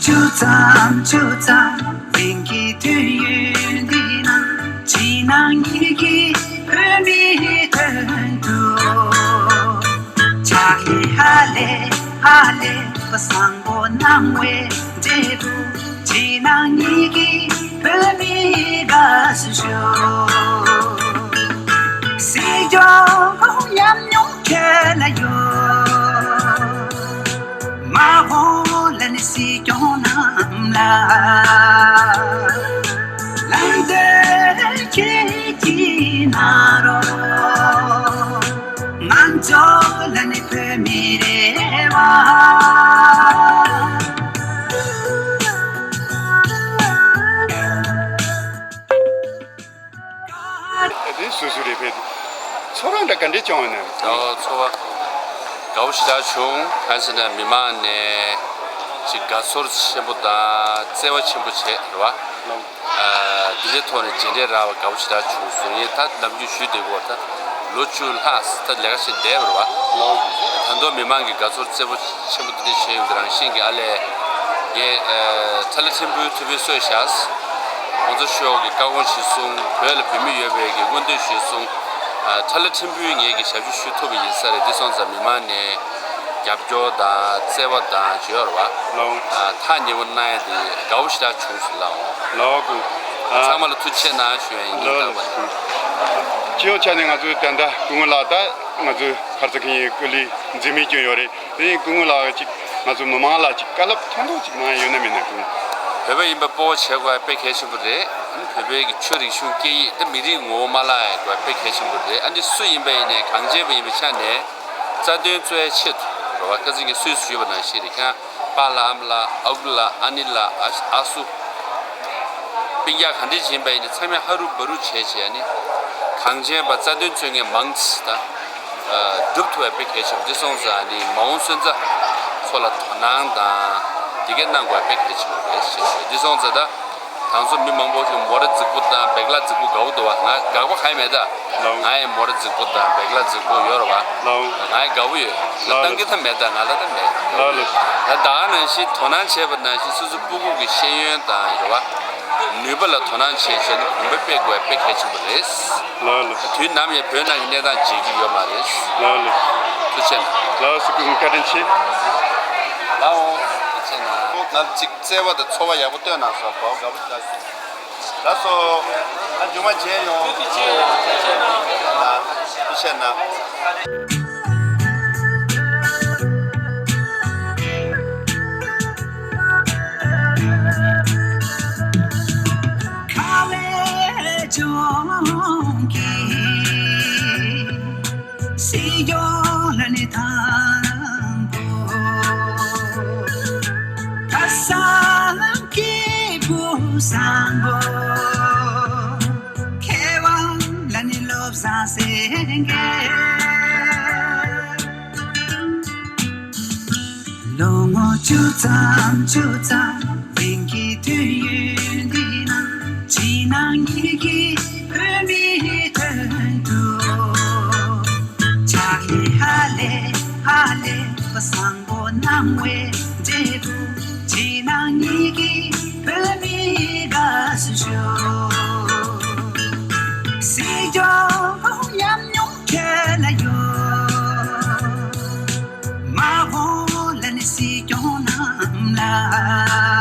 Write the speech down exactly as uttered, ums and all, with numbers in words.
ཆུ་ཙམ་ཆུ་ཙམ་དེང་གི་དུས་ཡུན་འདི་ན་ཕྱི་ནང་གཉིས་ཀྱི་བོད་མིའི་དོན་དུ། ཆ་ལེ་ཧ་ལེ་ཧ་ལེ་བ་བཟང་པོ་གནང་བའི་འབྲས་བུ། ཕྱི་ནང་གཉིས་ཀྱི་བོད་མིའི་དགའ་བསུ་ཞུ། སྲིད་སྐྱོང་ཉམས་མྱོང་ཁྱོད་ལ་ཡོད། མ་འོངས་ལ་ནི་སྲིད་སྐྱོང་རྣམས་ལ། ལམ་སྟོན་ཁྱེད་ཀྱིས་གནང་རོགས། ང་ཚོ་ལ་ནི་བོད་མི་རེ་བ། དེ་སུ་སུ་རེད་ཕེབས། ཚོར་བ་འདྲ་ག་འདྲས་བྱུང་བ་ན། ཨོ་ཚོར་བ་དགའ་པོ་ཞེ་དྲག་བྱུང་། གང་ཟེར་ན་མི་མང་ནས་ཅིག་དགའ་ཚོར་ཆེན་པོ་དང་བརྩེ་བ་ཆེན་པོ་བྱས་རེད་བ། ཨ་འདི་འདྲའི་ཐོག་ནས་མཇལ་འཕྲད་རག་པ་དགའ་པོ་ཞེ་དྲག་བྱུང་སོང་། ངས་ད་ནམ་རྒྱུན་ཞུས་བསྡད་ཀྱི་ཡོད་རེད། ད་ལོ་བཅུ་ལྷག་ད་ལས་ཀ་བྱས་བསྡད་པ་རེད་བ། ད་དུང་མི་མང་གི་དགའ་ཚོར་བརྩེ་པོ་ཆེན་པོ་འདི་འདྲ་བྱས་ཡོང་གི་རང་བཞིན་གྱི་ཨ་ལས། ངས་ཨ་ཐ་ལ་ཕྲན་བུའི་ཐུ་བྷོད་གསོས་བཞག། ཁོང་ཚོ་ཤོག་གི་བཀའ་དགོངས་གཞིར་བཟུང་བོད་ལ་བོད་མི་ཡོད་པའི་གི་མངོན་འདོད་གཞིར་བཟུང་། ཨ་ཐ་ལ་ཕྲན་བུའི་ངས་ཀྱི་ཞབས་ཞུ་ཞུ་ཐུབ་པ་ཡིན་ས་རེད། འདི་སོང་ཙང་མི་མང་ནས་རྒྱབ་སྐྱོར་དང་བརྩེ་བ་དང་བརྗོད་ར་བ། ལོང་། ཨ་ཐག་ཉེ་པོ་གནང་ཡ་དེ་དགའ་པོ་ཞེ་དྲག་བྱུང་སོང་ལགས། ལོ་ཀུ། ཨ་ཚང་མ་ལ་ཐུགས་རྗེ་ཆེ་གནང་ཞུ་ཡ་ཡིན། ལོ་ལོ། སྤྱི་ཡོངས་ཆ་ནས་ང་ཚོའི་ད་ལྟ་སྐུ་ངོ་ལགས་ད་ང་ཚོའི་ཁ་ཚ་ཁ་ཉིན་ཀུ་ལི་འཛིན་མི་སྐྱོན་ཡོད་རེད། དེ་ཡིན་སྐུ་ངོ་ལགས་ཅིག་ང་ཚོ་མི་མང་ལ་ཅིག་བཀའ་སློབ་ཐུང་ཐུང་ཅིག་གནང་ཡ་ཡོད་ན་མེད་ན་སྐུ་ངོ། བོད་པ་ཡིན་པ་སྤོབས་པ་བྱེད་དགོས་པ་དཔེ་གལ་ཆེན་པོ་རེད། བོད་པའི་གི་ཆོས་རིག་གཞུང་སྐད་ཡིག་དེ་མི་རིགས་ངོ་བོ་མ་བརླག་ཡ་དགོས་པ་དཔེ་གལ་ཆེན་པོ་རེད། ཨ་ནི་སུ་ཡིན་པ་ཡིན་ནའི་གངས་ཅན་པ་ཡིན་པའི་ཆ་ནས་རྩ་དོན་རྩོད་ཡ་ཆེད་དུ་རེད་བ། ཁ་སང་གི་སུས་ཞུས་པ་ནང་བཞིན་རེད། ཁྱེད་རང་པཱ་ལགས་ཨ་མ་ལགས་ཨ་ཁུ་ལགས་ཨ་ནེ་ལགས་ཨ་ཨ་སུ། སྤུན་ཀྱག་ག་འདྲ་ཅིག་ཡིན་པ་ཡིན་ནའི་ཚང་མས་ཧ་རུ་བ་རུ་བྱས་བྱས་ནི། གངས་ཅན་པ་རྩ་དོན་རྩོད་མཁན་མང་ཙི་ད། སྒྲུབ་ཐུབ་པ་དཔེ་གལ་ཆེན་པོ་འདི་སོང་ཙང་ནི་མ་འོངས་སོན་རྩ་ཚོ་ལ་དོ་སྣང་དང་འདི་གས་གནང་དགོས་པ་དཔེ་གལ་ཆེན་པོ་རེད་ཞེས་ཞུ། འདི་སོང་ཙང་ད་ང་ཚོ་མི་མང་པོ་ཞིག་མོ་ཊ་རྫིག་པོ་དང་བེག་ལ་རྫིག་པོ་དགའ་པོ་འདུག་བ། ང་དགག་པ་གང་ཡང་མེད་ད། ལའོ། ང་ཡི་མོ་ཊ་རྫིག་པོ་དང་བེག་ལ་རྫིག་པོ་ཡོད་རེད་བ། ལའོ། ང་ཡི་དགའ་པོ་ཡོད། ང་ལའོ། བཏང་གི་ད་མེད་ད། ང་ལ་ད་མེད། ལའོ་ལའོ། ད་ད་ག་ནང་བཞིན་དོ་སྣང་བྱས་པ་ནང་བཞིན་སོ་སོ་སྤུ་གུ་གི་ཤེས་ཡོན་དང་ཡོད་བ། ནུས་པ་ལ་དོ་སྣང་བྱས་བྱས་ནས་གོང་འཕེལ་སྤེལ་དགོས་པ་དཔེ་གལ་ཆེན་པོ་རེད། ལའོ་ལའོ། དུས་ནམ་ཡང་བོད་ནང་གི་གནས་སྟངས་བརྗེད་རྒྱུ་ཡོད་མ་རེད། ལའོ་ལའོ། ཐུགས་རྗེ་ཆེ་གནང་། ལའོ་སི་ཀུན་བཀའ་དྲིན་ཆེ། ལའོ་ཐུགས་རྗེ་ཆེ་གནང་། ང་གཅིག་བརྩེ་བ་དང་ཚོར་བ་ཡག་པོ་བཏོན་གནང་སོང་། བོ་དགའ་པོ་ཞེ་དྲག་བྱུང་། ལགས་སོ། ཨ་མཇུག་མ་མཇལ་ཡོང་། ཐུགས་རྗེ་ཆེ་གནང་། ཁ་བའི་ལྗོངས་ཀྱི་སྲིད་སྐྱོང་ལ་ནི་དང་པོ། ཁ་སང་སྐྱེས་བུ་བཟང་པོ། མཁས་དབང་ལ་ནི་བློ་བཟང་སེང་གེ། ལོ་ངོ་བཅུ་ཙམ་བཅུ་ཙམ་རིང་གི་དུས་ཡུན་འདི་ན་ཕྱི་ནང་གཉིས་ཀྱི་བོད་མིའི་དོན་དུ། ཆ་ལེ་ཧ་ལེ་ཧ་ལེ་བ་བཟང་པོ་གནང་བའི་འབྲས་བུ། ཕྱི་ནང་གཉིས་ཀྱི་བོད་མིའི་དགའ་བསུ་ཞུ། སྲིད་སྐྱོང་ཉམས་མྱོང་ཁྱོད་ལ་ཡོད། མ་འོངས་ལ་ནི་སྲིད་སྐྱོང་རྣམས་ལ།